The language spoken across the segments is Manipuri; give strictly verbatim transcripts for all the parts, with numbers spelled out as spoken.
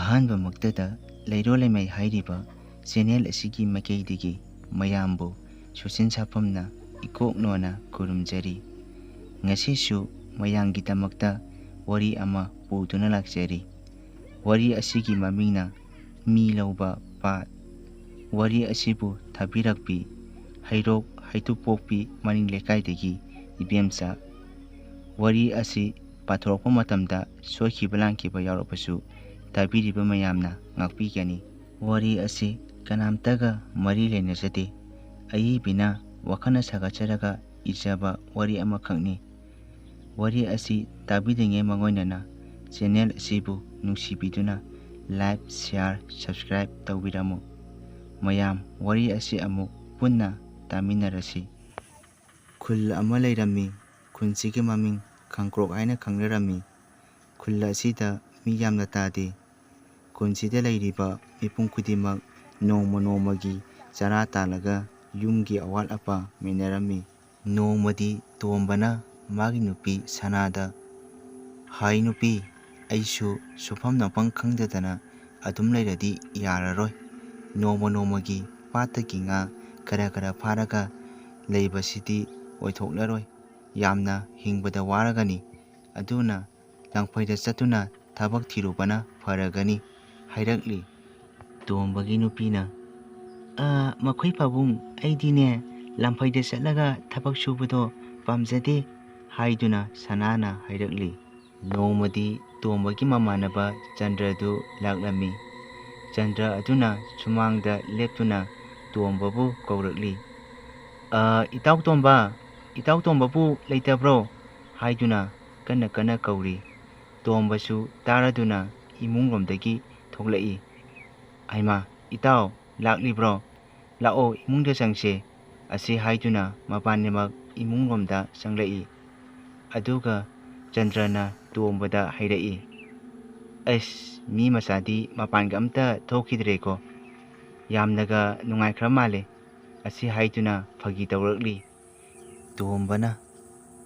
ꯑꯍꯥꯟꯕꯃꯛꯇꯗ ꯂꯩꯔꯣꯜ ꯂꯩꯃꯥꯏ ꯍꯥꯏꯔꯤꯕ ꯆꯦꯅꯦꯜ ꯑꯁꯤꯒꯤ ꯃꯥꯏꯀꯩꯗꯒꯤ ꯃꯌꯥꯝꯕꯨ ꯁꯨꯁꯤꯟ ꯁꯥꯐꯝꯅ ꯏꯀꯣꯛꯅꯣꯅ ꯈꯨꯔꯨꯝꯖꯔꯤ꯫ ꯉꯁꯤꯁꯨ ꯃꯌꯥꯝꯒꯤꯗꯃꯛꯇ ꯋꯥꯔꯤ ꯑꯃ ꯄꯨꯗꯨꯅ ꯂꯥꯛꯆꯔꯤ꯫ ꯋꯥꯔꯤ ꯑꯁꯤꯒꯤ ꯃꯃꯤꯡꯅ ꯃꯤ ꯂꯧꯕ ꯄꯥꯠ꯫ ꯋꯥꯔꯤ ꯑꯁꯤꯕꯨ ꯊꯥꯕꯤꯔꯛꯄꯤ ꯍꯩꯔꯣꯛ ꯍꯩꯇꯨꯄꯣꯛꯄꯤ ꯃꯅꯤꯡ ꯂꯩꯀꯥꯏꯗꯒꯤ ꯏꯕꯦꯝꯆꯥ꯫ ꯋꯥꯔꯤ ꯑꯁꯤ ꯄꯥꯊꯣꯔꯛꯄ ꯃꯇꯝꯗ ꯁꯣꯏꯈꯤꯕ ꯂꯥꯟꯈꯤꯕ ꯌꯥꯎꯔꯕꯁꯨ ꯇꯥꯕꯤꯔꯤꯕ ꯃꯌꯥꯝꯅ ꯉꯥꯛꯄꯤꯒꯅꯤ꯫ ꯋꯥꯔꯤ ꯑꯁꯤ ꯀꯅꯥꯝꯇꯒ ꯃꯔꯤ ꯂꯩꯅꯖꯗꯦ꯫ ꯑꯏꯕꯤꯅ ꯋꯥꯈꯜꯅ ꯁꯥꯒꯠꯆꯔꯒ ꯏꯖꯕ ꯋꯥꯔꯤ ꯑꯃꯈꯛꯅꯤ꯫ ꯋꯥꯔꯤ ꯑꯁꯤ ꯇꯥꯕꯤꯗ꯭ꯔꯤꯉꯩ ꯃꯥꯡꯑꯣꯏꯅꯅ ꯆꯦꯅꯦꯜ ꯑꯁꯤꯕꯨ ꯅꯨꯡꯁꯤꯕꯤꯗꯨꯅ like, share, subscribe ꯇꯧꯕꯤꯔꯝꯃꯨ꯫ ꯃꯌꯥꯝ ꯋꯥꯔꯤ ꯑꯁꯤ ꯑꯃꯨꯛ ꯄꯨꯟꯅ ꯇꯥꯃꯤꯟꯅꯔꯁꯤ꯫ ꯈꯨꯜ ꯑꯃ ꯂꯩꯔꯝꯃꯤ꯫ ꯈꯨꯟꯁꯤꯒꯤ ꯃꯃꯤꯡ ꯈꯥꯡꯀ꯭ꯔꯣꯛ ꯍꯥꯏꯅ ꯈꯪꯅꯔꯝꯃꯤ꯫ ꯈꯨꯜ ꯑꯁꯤꯗ ꯃꯤ ꯌꯥꯝꯅ ꯇꯥꯗꯦ꯫ ꯈꯨꯟꯁꯤꯗ ꯂꯩꯔꯤꯕ ꯃꯤꯄꯨꯝ ꯈꯨꯗꯤꯡꯃꯛ ꯅꯣꯡꯃ ꯅꯣꯡꯃꯒꯤ ꯆꯔꯥ ꯇꯥꯜꯂꯒ ꯌꯨꯝꯒꯤ ꯑꯋꯥꯠ ꯑꯄꯥ ꯃꯦꯟꯅꯔꯝꯃꯤ꯫ ꯅꯣꯡꯃꯗꯤ ꯇꯣꯝꯕꯅ ꯃꯥꯒꯤ ꯅꯨꯄꯤ ꯁꯅꯥꯗ, "ꯍꯥꯏ ꯅꯨꯄꯤ, ꯑꯩꯁꯨ ꯁꯨꯐꯝ ꯅꯣꯝꯐꯝ ꯈꯪꯗꯗꯅ ꯑꯗꯨꯝ ꯂꯩꯔꯗꯤ ꯌꯥꯔꯔꯣꯏ꯫ ꯅꯣꯡꯃ ꯅꯣꯡꯃꯒꯤ ꯄꯥꯠꯇꯒꯤ ꯉꯥ ꯈꯔ ꯈꯔ ꯐꯥꯔꯒ ꯂꯩꯕꯁꯤꯗꯤ ꯑꯣꯏꯊꯣꯛꯂꯔꯣꯏ꯫ ꯌꯥꯝꯅ ꯍꯤꯡꯕꯗ ꯋꯥꯔꯒꯅꯤ꯫ ꯑꯗꯨꯅ ꯂꯪꯐꯩꯗ ꯆꯠꯇꯨꯅ ꯊꯕꯛ ꯊꯤꯔꯨꯕꯅ ꯐꯔꯒꯅꯤ" ꯍꯥꯏꯔꯛꯂꯤ꯫ ꯇꯣꯝꯕꯒꯤ ꯅꯨꯄꯤꯅ, "ꯑ, ꯃꯈꯣꯏ ꯄꯥꯕꯨꯡ, ꯑꯩꯗꯤꯅꯦ ꯂꯪꯐꯩꯗ ꯆꯠꯂꯒ ꯊꯕꯛ ꯁꯨꯕꯗꯣ ꯄꯥꯝꯖꯗꯦ" ꯍꯥꯏꯗꯨꯅ ꯁꯅꯥꯅ ꯍꯥꯏꯔꯛꯂꯤ꯫ ꯅꯣꯡꯃꯗꯤ ꯇꯣꯝꯕꯒꯤ ꯃꯃꯥꯟꯅꯕ ꯆꯟꯗ꯭ꯔꯗꯨ ꯂꯥꯛꯂꯝꯃꯤ꯫ ꯆꯟꯗ꯭ꯔ ꯑꯗꯨꯅ ꯁꯨꯃꯥꯡꯗ ꯂꯦꯞꯇꯨꯅ ꯇꯣꯝꯕꯕꯨ ꯀꯧꯔꯛꯂꯤ꯫ "ꯑ, ꯏꯇꯥꯎ ꯇꯣꯝꯕ, ꯏꯇꯥꯎ ꯇꯣꯝꯕꯕꯨ ꯂꯩꯇꯕ꯭ꯔꯣ?" ꯍꯥꯏꯗꯨꯅ ꯀꯟꯅ ꯀꯟꯅ ꯀꯧꯔꯤ꯫ ꯇꯣꯝꯕꯁꯨ ꯇꯥꯔꯗꯨꯅ ꯏꯃꯨꯡꯂꯣꯝꯗꯒꯤ ꯊꯣꯛꯂꯛꯏ꯫ "ꯍꯩꯃꯥ, ꯏꯇꯥꯎ, ꯂꯥꯛꯂꯤꯕ꯭ꯔꯣ? ꯂꯥꯛꯑꯣ, ꯏꯃꯨꯡꯗ ꯆꯪꯁꯦ" ꯑꯁꯤ ꯍꯥꯏꯗꯨꯅ ꯃꯕꯥꯅꯤꯃꯛ ꯏꯃꯨꯡꯂꯣꯝꯗ ꯆꯪꯂꯛꯏ꯫ ꯑꯗꯨꯒ ꯆꯟꯗ꯭ꯔꯅ ꯇꯣꯝꯕꯗ ꯍꯥꯏꯔꯛꯏ, "ꯑꯁ, ꯃꯤ ꯃꯆꯥꯗꯤ ꯃꯄꯥꯟꯒ ꯑꯝꯇ ꯊꯣꯛꯈꯤꯗ꯭ꯔꯦꯀꯣ꯫ ꯌꯥꯝꯅꯒ ꯅꯨꯡꯉꯥꯏꯈ꯭ꯔ ꯃꯥꯜꯂꯦ" ꯑꯁꯤ ꯍꯥꯏꯗꯨꯅ ꯐꯥꯒꯤ ꯇꯧꯔꯛꯂꯤ꯫ ꯇꯣꯝꯕꯅ,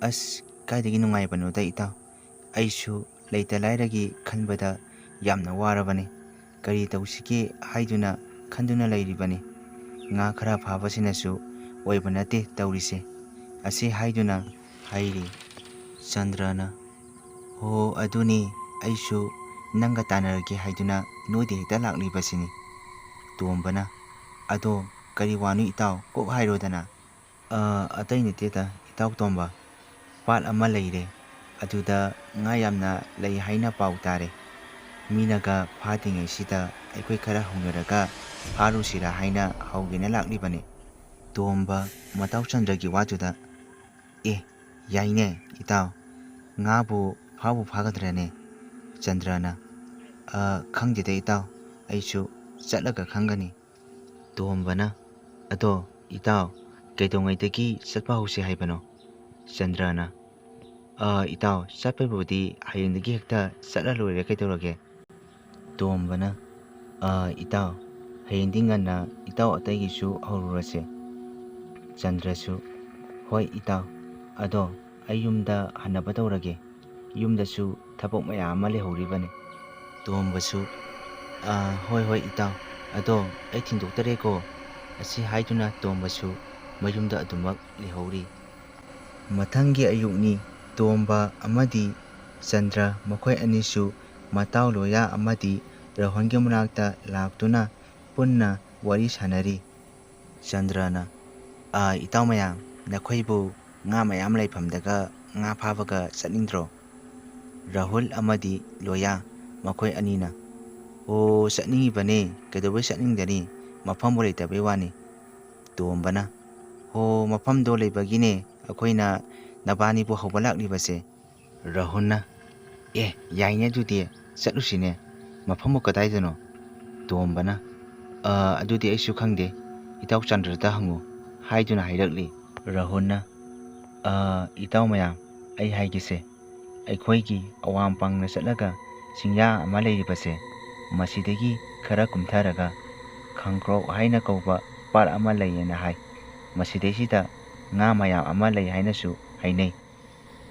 "ꯑꯁ, ꯀꯥꯏꯗꯒꯤ ꯅꯨꯡꯉꯥꯏꯕꯅꯣꯗ ꯏꯇꯥꯎ꯫ ꯑꯩꯁꯨ ꯂꯩꯇ ꯂꯥꯏꯔꯒꯤ ꯈꯟꯕꯗ ꯌꯥꯝꯅ ꯋꯥꯔꯕꯅꯤ꯫ ꯀꯔꯤ ꯇꯧꯁꯤꯒꯦ ꯍꯥꯏꯗꯨꯅ ꯈꯟꯗꯨꯅ ꯂꯩꯔꯤꯕꯅꯤ꯫ ꯉꯥ ꯈꯔ ꯐꯥꯕꯁꯤꯅꯁꯨ ꯑꯣꯏꯕ ꯅꯠꯇꯦ ꯇꯧꯔꯤꯁꯦ" ꯑꯁꯤ ꯍꯥꯏꯗꯨꯅ ꯍꯥꯏꯔꯤ꯫ ꯆꯟꯗ꯭ꯔꯅ, "ꯍꯣ, ꯑꯗꯨꯅꯤ, ꯑꯩꯁꯨ ꯅꯪꯒ ꯇꯥꯟꯅꯔꯒꯦ ꯍꯥꯏꯗꯨꯅ ꯅꯣꯏꯗ ꯍꯦꯛꯇ ꯂꯥꯛꯂꯤꯕꯁꯤꯅꯤ"꯫ ꯇꯣꯝꯕꯅ, "ꯑꯗꯣ ꯀꯔꯤ ꯋꯥꯅꯣ ꯏꯇꯥꯎ, ꯀꯣꯛ ꯍꯥꯏꯔꯣꯗꯅ"꯫ "ꯑ, ꯑꯇꯩ ꯅꯠꯇꯦꯗ ꯏꯇꯥꯎ ꯇꯣꯝꯕ, ꯄꯥꯠ ꯑꯃ ꯂꯩꯔꯦ, ꯑꯗꯨꯗ ꯉꯥ ꯌꯥꯝꯅ ꯂꯩ ꯍꯥꯏꯅ ꯄꯥꯎ ꯇꯥꯔꯦ꯫ ꯃꯤꯅꯒ ꯐꯥꯗ꯭ꯔꯤꯉꯩꯁꯤꯗ ꯑꯩꯈꯣꯏ ꯈꯔ ꯍꯧꯅꯔꯒ ꯐꯥꯔꯨꯁꯤꯔꯥ ꯍꯥꯏꯅ ꯍꯧꯒꯦꯅ ꯂꯥꯛꯂꯤꯕꯅꯤ"꯫ ꯇꯣꯝꯕ ꯃꯇꯥꯎ ꯆꯟꯗ꯭ꯔꯒꯤ ꯋꯥꯗꯨꯗ, "ꯑꯦ, ꯌꯥꯏꯅꯦ ꯏꯇꯥꯎ, ꯉꯥꯕꯨ ꯐꯥꯕꯨ ꯐꯥꯒꯗ꯭ꯔꯅꯦ?" ꯆꯟꯗ꯭ꯔꯅ, "ꯑ, ꯈꯪꯗꯦꯗ ꯏꯇꯥꯎ, ꯑꯩꯁꯨ ꯆꯠꯂꯒ ꯈꯪꯒꯅꯤ"꯫ ꯇꯣꯝꯕꯅ, "ꯑꯗꯣ ꯏꯇꯥꯎ, ꯀꯩꯗꯧꯉꯩꯗꯒꯤ ꯆꯠꯄ ꯍꯧꯁꯤ ꯍꯥꯏꯕꯅꯣ?" ꯆꯟꯗ꯭ꯔꯅ, "ꯑ, ꯏꯇꯥꯎ, ꯆꯠꯄꯩꯕꯨꯗꯤ ꯍꯌꯦꯡꯗꯒꯤ ꯍꯦꯛꯇ ꯆꯠꯂ ꯂꯣꯏꯔꯦ ꯀꯩꯗꯧꯔꯒꯦ"꯫ ꯇꯣꯝꯕꯅ, "ꯑ, ꯏꯇꯥꯎ, ꯍꯌꯦꯡꯗꯤ ꯉꯟꯅ ꯏꯇꯥꯎ ꯑꯇꯩꯒꯤꯁꯨ ꯍꯧꯔꯨꯔꯁꯦ"꯫ ꯆꯟꯗ꯭ꯔꯁꯨ, "ꯍꯣꯏ ꯏꯇꯥꯎ, ꯑꯗꯣ ꯑꯩ ꯌꯨꯝꯗ ꯍꯟꯅꯕ ꯇꯧꯔꯒꯦ, ꯌꯨꯝꯗꯁꯨ ꯊꯕꯛ ꯃꯌꯥꯝ ꯑꯃ ꯂꯩꯍꯧꯔꯤꯕꯅꯤ"꯫ ꯇꯣꯝꯕꯁꯨ, "ꯑ, ꯍꯣꯏ ꯍꯣꯏ ꯏꯇꯥꯎ, ꯑꯗꯣ ꯑꯩ ꯊꯤꯟꯗꯣꯛꯇꯔꯦꯀꯣ" ꯑꯁꯤ ꯍꯥꯏꯗꯨꯅ ꯇꯣꯝꯕꯁꯨ ꯃꯌꯨꯝꯗ ꯑꯗꯨꯃꯛ ꯂꯩꯍꯧꯔꯤ꯫ ꯃꯊꯪꯒꯤ ꯑꯌꯨꯛꯅꯤ꯫ ꯇꯣꯝꯕ ꯑꯃꯗꯤ ꯆꯟꯗ꯭ꯔ ꯃꯈꯣꯏ ꯑꯅꯤꯁꯨ ꯃꯇꯥꯎ ꯂꯣꯌꯥ ꯑꯃꯗꯤ ꯔꯣꯍꯟꯒꯤ ꯃꯅꯥꯛꯇ ꯂꯥꯛꯇꯨꯅ ꯄꯨꯟꯅ ꯋꯥꯔꯤ ꯁꯥꯅꯔꯤ꯫ ꯆꯟꯗ꯭ꯔꯅ, "ꯑ, ꯏꯇꯥꯎ ꯃꯌꯥꯝ, ꯅꯈꯣꯏꯕꯨ ꯉꯥ ꯃꯌꯥꯝ ꯂꯩꯐꯝꯗꯒ ꯉꯥ ꯐꯥꯕꯒ ꯆꯠꯅꯤꯡꯗ꯭ꯔꯣ?" ꯔꯥꯍꯨꯜ ꯑꯃꯗꯤ ꯂꯣꯌꯥ ꯃꯈꯣꯏ ꯑꯅꯤꯅ, "ꯑꯣ, ꯆꯠꯅꯤꯡꯉꯤꯕꯅꯦ, ꯀꯩꯗꯧꯕꯩ ꯆꯠꯅꯤꯡꯗꯅꯤ? ꯃꯐꯝꯕꯨ ꯂꯩꯇꯕꯩ ꯋꯥꯅꯤ"꯫ ꯇꯣꯝꯕꯅ, "ꯍꯣ, ꯃꯐꯝꯗꯣ ꯂꯩꯕꯒꯤꯅꯦ ꯑꯩꯈꯣꯏꯅ ꯅꯕꯥꯅꯤꯕꯨ ꯍꯧꯕ ꯂꯥꯛꯂꯤꯕꯁꯦ"꯫ ꯔꯥꯍꯨꯜꯅ, "ꯑꯦ, ꯌꯥꯏꯅꯦ, ꯑꯗꯨꯗꯤ ꯆꯠꯂꯨꯁꯤꯅꯦ꯫ ꯃꯐꯝꯕꯨ ꯀꯗꯥꯏꯗꯅꯣ?" ꯇꯣꯝꯕꯅ, "ꯑ, ꯑꯗꯨꯗꯤ ꯑꯩꯁꯨ ꯈꯪꯗꯦ, ꯏꯇꯥꯎ ꯆꯥꯟꯗ꯭ꯔꯗ ꯍꯪꯉꯨ" ꯍꯥꯏꯗꯨꯅ ꯍꯥꯏꯔꯛꯂꯤ꯫ ꯔꯥꯍꯨꯜꯅ, "ꯑ, ꯏꯇꯥꯎ ꯃꯌꯥꯝ, ꯑꯩ ꯍꯥꯏꯒꯦꯁꯦ, ꯑꯩꯈꯣꯏꯒꯤ ꯑꯋꯥꯡ ꯄꯥꯡꯅ ꯆꯠꯂꯒ ꯆꯤꯡꯌꯥ ꯑꯃ ꯂꯩꯔꯤꯕꯁꯦ, ꯃꯁꯤꯗꯒꯤ ꯈꯔ ꯀꯨꯝꯊꯔꯒ ꯈꯥꯡꯀ꯭ꯔꯣꯛ ꯍꯥꯏꯅ ꯀꯧꯕ ꯄꯥꯠ ꯑꯃ ꯂꯩꯌꯦꯅ ꯍꯥꯏ꯫ ꯃꯁꯤꯗꯩꯁꯤꯗ ꯉꯥ ꯃꯌꯥꯝ ꯑꯃ ꯂꯩ ꯍꯥꯏꯅꯁꯨ ꯍꯥꯏꯅꯩ꯫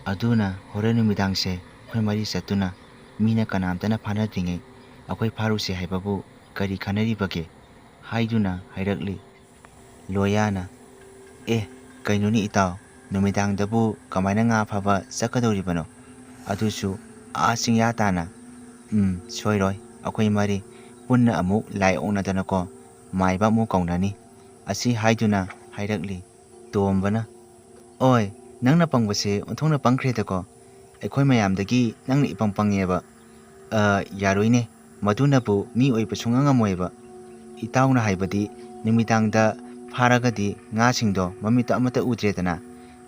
ꯑꯗꯨꯅ ꯍꯣꯔꯦꯟ ꯅꯨꯃꯤꯗꯥꯡꯁꯦ ꯑꯩꯈꯣꯏ ꯃꯔꯤ ꯆꯠꯇꯨꯅ ꯃꯤꯅ ꯀꯅꯥꯝꯇꯅ ꯐꯥꯅꯗ꯭ꯔꯤꯉꯩ ꯑꯩꯈꯣꯏ ꯐꯥꯔꯨꯁꯦ ꯍꯥꯏꯕꯕꯨ ꯀꯔꯤ ꯈꯟꯅꯔꯤꯕꯒꯦ?" ꯍꯥꯏꯗꯨꯅ ꯍꯥꯏꯔꯛꯂꯤ꯫ ꯂꯣꯌꯥꯅ, "ꯑꯦ, ꯀꯩꯅꯣꯅꯤ ꯏꯇꯥꯎ, ꯅꯨꯃꯤꯗꯥꯡꯗꯕꯨ ꯀꯃꯥꯏꯅ ꯉꯥ ꯐꯥꯕ ꯆꯠꯀꯗꯧꯔꯤꯕꯅꯣ? ꯑꯗꯨꯁꯨ ꯑꯥ ꯆꯤꯡꯌꯥ ꯇꯥꯅ?" "ꯎꯝ, ꯁꯣꯏꯔꯣꯏ, ꯑꯩꯈꯣꯏ ꯃꯔꯤ ꯄꯨꯟꯅ ꯑꯃꯨꯛ ꯂꯥꯏ ꯑꯣꯛꯅꯗꯅꯀꯣ ꯃꯥꯏꯕ ꯑꯃꯨꯛ ꯀꯧꯅꯅꯤ," ꯑꯁꯤ ꯍꯥꯏꯗꯨꯅ ꯍꯥꯏꯔꯛꯂꯤ꯫ ꯇꯣꯝꯕꯅ, "ꯑꯣꯏ, ꯅꯪꯅ ꯄꯪꯕꯁꯦ ꯑꯣꯟꯊꯣꯛꯅ ꯄꯪꯈ꯭ꯔꯦꯗꯀꯣ꯫ ꯑꯩꯈꯣꯏ ꯃꯌꯥꯝꯗꯒꯤ ꯅꯪꯅ ꯏꯄꯪ ꯄꯪꯉꯦꯕ꯫" "ꯑ, ꯌꯥꯔꯣꯏꯅꯦ, ꯃꯗꯨꯅꯕꯨ ꯃꯤ ꯑꯣꯏꯕ ꯁꯨꯡꯉꯝ ꯉꯝꯃꯣꯏꯕ꯫ ꯏꯇꯥꯎꯅ ꯍꯥꯏꯕꯗꯤ ꯅꯨꯃꯤꯗꯥꯡꯗ ꯐꯥꯔꯒꯗꯤ ꯉꯥꯁꯤꯡꯗꯣ ꯃꯃꯤꯠꯇ ꯑꯃꯠꯇ ꯎꯗ꯭ꯔꯦꯗꯅ,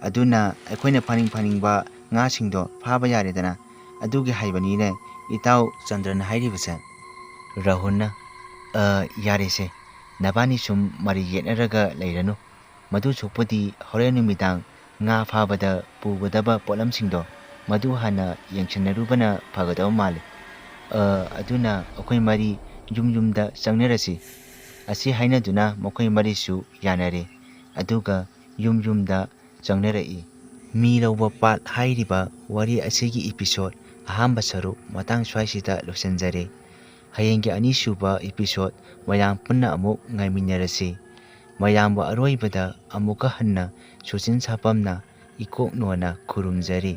ꯑꯗꯨꯅ ꯑꯩꯈꯣꯏꯅ ꯐꯥꯅꯤꯡ ꯐꯥꯅꯤꯡꯕ ꯉꯥꯁꯤꯡꯗꯣ ꯐꯥꯕ ꯌꯥꯔꯦꯗꯅ, ꯑꯗꯨꯒꯤ ꯍꯥꯏꯕꯅꯤꯅꯦ ꯏꯇꯥꯎ ꯆꯟꯗ꯭ꯔꯅ ꯍꯥꯏꯔꯤꯕꯁꯦ꯫" ꯔꯥꯍꯨꯜꯅ, "ꯑ, ꯌꯥꯔꯦꯁꯦ, ꯅꯕꯥꯅꯤ ꯁꯨꯝ ꯃꯔꯩ ꯌꯦꯠꯅꯔꯒ ꯂꯩꯔꯅꯨ꯫ ꯃꯗꯨ ꯁꯔꯨꯛꯄꯨꯗꯤ ꯍꯣꯔꯦꯟ ꯅꯨꯃꯤꯗꯥꯡ ꯉꯥ ꯐꯥꯕꯗ ꯄꯨꯒꯗꯕ ꯄꯣꯠꯂꯝꯁꯤꯡꯗꯣ ꯃꯗꯨ ꯍꯥꯟꯅ ꯌꯦꯡꯁꯤꯟꯅꯔꯨꯕꯅ ꯐꯒꯗꯕ ꯃꯥꯜꯂꯤ꯫ ꯑ, ꯑꯗꯨꯅ ꯑꯩꯈꯣꯏ ꯃꯔꯤ ꯌꯨꯝ ꯌꯨꯝꯗ ꯆꯪꯅꯔꯁꯤ꯫" ꯑꯁꯤ ꯍꯥꯏꯅꯗꯨꯅ ꯃꯈꯣꯏ ꯃꯔꯤꯁꯨ ꯌꯥꯅꯔꯦ꯫ ꯑꯗꯨꯒ ꯌꯨꯝ ꯌꯨꯝꯗ ꯆꯪꯅꯔꯛꯏ꯫ ꯃꯤ ꯂꯧꯕ ꯄꯥꯠ ꯍꯥꯏꯔꯤꯕ ꯋꯥꯔꯤ ꯑꯁꯤꯒꯤ episode ꯑꯍꯥꯟꯕ ꯁꯔꯨꯛ ꯃꯇꯥꯡ ꯁ꯭ꯋꯥꯏꯁꯤꯗ ꯂꯣꯏꯁꯤꯟꯖꯔꯦ꯫ ꯍꯌꯦꯡꯒꯤ ꯑꯅꯤꯁꯨꯕ episode ꯃꯌꯥꯝ ꯄꯨꯟꯅ ꯑꯃꯨꯛ ꯉꯥꯏꯃꯤꯟꯅꯔꯁꯤ꯫ ꯃꯌꯥꯝꯕꯨ ꯑꯔꯣꯏꯕꯗ ꯑꯃꯨꯛꯀ ꯍꯟꯅ ꯁꯨꯆꯤꯟ ꯁꯥꯄꯝꯅ ꯏꯀꯣꯛ ꯅꯣꯟꯅ ꯈꯨꯔꯨꯝꯖꯔꯤ꯫